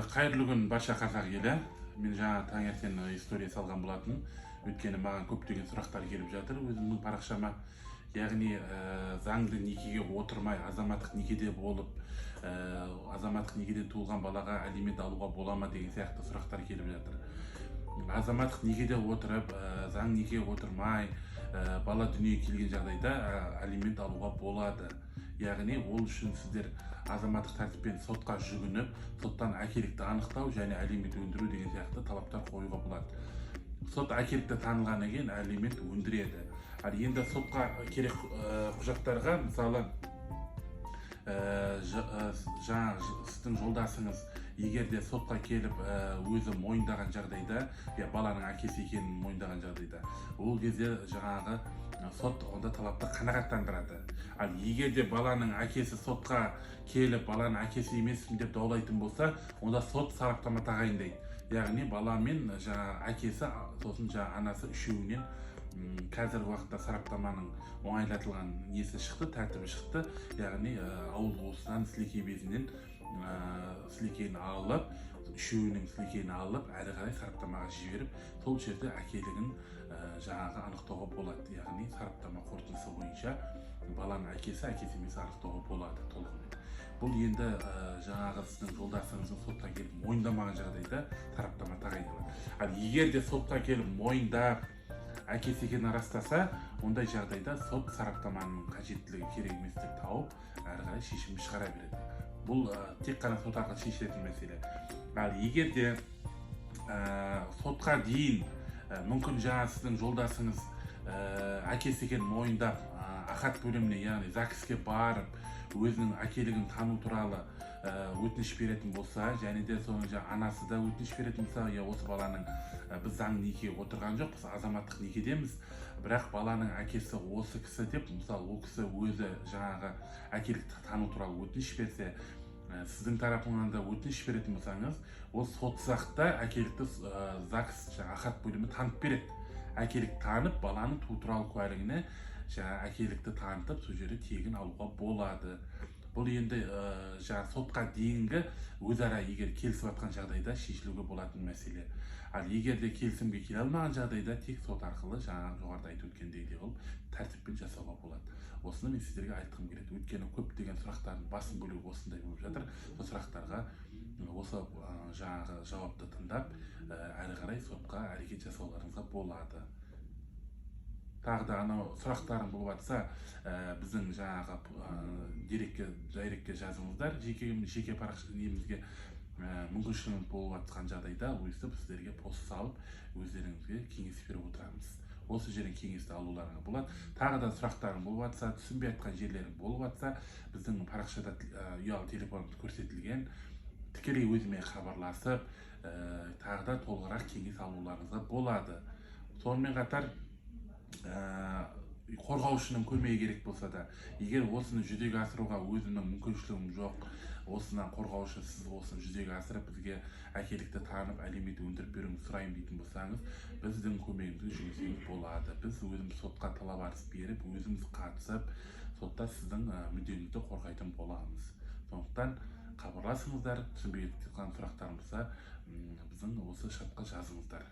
Қайырлы күн, барша қазақ елі! Мен жаңа таңертең история салған болатын, өйткені маған көптеген сұрақтар келіп жатыр өзімнің парақшама. Яғни заңды некеге отырмай, азаматтық некеде болып, азаматтық некеден туылған балаға алимент алуға бола ма деген сияқты сұрақтар келіп жатыр. Азаматтық некеде отырып, заң некеге отырмай, бала дүниеге келген жағдайда алимент алуға болады. Яғни ол үшін сіздер азаматтық тәртіппен сотқа жүгініп, соттан әкелікті анықтау және алимент өндіру деген сияқты талаптар қоюға болады. Сот әкелікті танылғаннан кейін алимент өндіреді. Ал енді сотқа керек құжаттарға, мысалы, жаңағы сіздің жолдасыңыз егер де сотқа келіп, өзі мойындаған жағдайда, я баланың әкесі екенін мойындаған жағдайда, ол кезде жаңағы сот онда талапты қанағаттандырады. Ал егер де баланың әкесі сотқа келіп, баланың әкесі емеспін деп даулайтын болса, онда сот сараптама тағайындайды. Яғни бала мен жаңағы әкесі, сосын жаңағы анасы, үшеуінен қазіргі уақытта сараптаманың оңайлатылған несі шықты, тәртібі шықты. Яғни ауыз қуысынан, сілекей безінен сілекейін алып, үшеуінің сілекейін алып, әрі қарай сараптамаға жіберіп, сол жерде әкелігін жаңағы анықтауға болады. Яғни сараптама қорытындысы бойынша баланың әкесі, әкесі емес анықтауға болады толығымен. Бұл енді жаңағы сіздің жолдасыңыздың сотқа келіп мойындамаған жағдайда сараптама тағайындалады. Ал егер де сотқа келіп мойындап, әкесі екенін растаса, ондай жағдайда сот сараптаманың қажеттілігі керек емес деп тауып, әрі қарай шешім шығара береді. Бұл тек қана сот арқылы шешілетін мәселе. Ал егер де сотқа дейін мүмкін жаңа сіздің жолдасыңыз әкесі екенін мойындап, АХАТ бөліміне, яғни ЗАГС-ке барып, өзінің әкелігін тану туралы өтініш беретін болса және де соның жаңа анасы да өтініш беретін болса, иә, осы баланың біз заң некеге отырған жоқпыз, азаматтық некедеміз, бірақ баланың әкесі осы кісі деп, мысалы, ол кісі өзі жаңағы әкелікті тану туралы өтініш берсе, сіздің тарапыңнан да өтініш беретін болсаңыз, ол сотсыз та әкелікті ЗАГС, жаңағы АХАТ бөлімі танып береді. Әкелік танып, баланың туу туралы куәлігіне жаңағы әкелікті танытып, сол жерде тегін алуға болады. Бұл енді жаңағы сотқа дейінгі өзара егер келісіп жатқан жағдайда шешілуге болатын мәселе. Ал егер де келісімге келе алмаған жағдайда, тек сот арқылы жаңағы жоғарыда айтып өткендегідей қылып тәртіппен жасауға болады. Осыны мен сіздерге айтқым келеді, өйткені көптеген сұрақтардың басым бөлігі осындай болып жатыр. Сол сұрақтарға осы жаңағы жауапты тыңдап, әрі қарай сотқа әрекет жасауларыңызға болады. Тағы да анау сұрақтарың болып жатса, біздің жаңағы директке, директке жазыңыздар, жеке жеке парақша немізге. Мүмкіншілігіміз болып жатқан жағдайда өйстіп сіздерге пост салып, өздеріңізге кеңес беріп отырамыз. Осы жерден кеңесті алуларыңа болады. Тағы да сұрақтарың болып жатса, түсінбей жатқан жерлерің болып жатса, біздің парақшада ұялы телефонымыз көрсетілген, тікелей өзіме хабарласып, тағы да толығырақ кеңес алуларыңызға болады. Сонымен қатар қорғаушының көмегі керек болса да, егер осыны жүзеге асыруға өзімнің мүмкіншілігім жоқ, осынан қорғаушы, сіз осыны жүзеге асырып, бізге әкелікті танып, алимент өндіріп беруіңізді сұраймын дейтін болсаңыз, біздің көмегімізге жүгінсеңіз болады. Біз өзіміз сотқа талап арыз беріп, өзіміз қатысып, сотта сіздің мүддеңізді қорғайтын боламыз. Сондықтан хабарласыңыздар, түсінбей жатқан сұрақтарың болса, біздің осы чатқа жазыңыздар.